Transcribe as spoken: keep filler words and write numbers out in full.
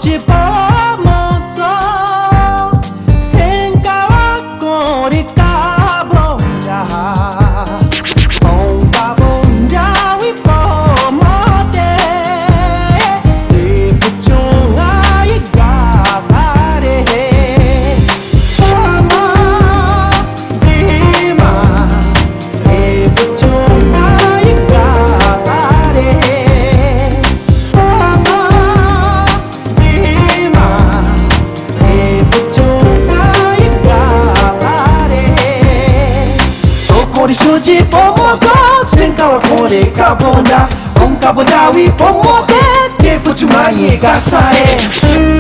ཀྱི་བུ་མོ་ཚོ། སེང་ག་བ་ཀོང་རི་དཀར་པོ་འདྲ། ཀོང་དཀར་པོ་འདྲ་བའི་བུ་མོ་དེ། དེ་བུ་ཆུང་ང་ཡི་དགའ་ས་རེད། བུ་མོ་མཛེས་མ། དེ་བུ་ཆུང་ང་ཡི་དགའ་ས་རེད། བུ་མོ་མཛེས་མ། དེ་བུ་ཆུང་ང་ཡི་དགའ་ས་རེད། ལོ་ཁོ་རེ་ཤོད་ཀྱི་བུ་མོ་ཚོ། སེང་ག་བ་ཁོ་རེ་དཀར་པོ་འདྲ། ཀོང་དཀར་པོ་འདྲ་བའི་བུ་མོ་དེ། དེ་བུ་ཆུང་ང་ཡི་དགའ་ས་རེད།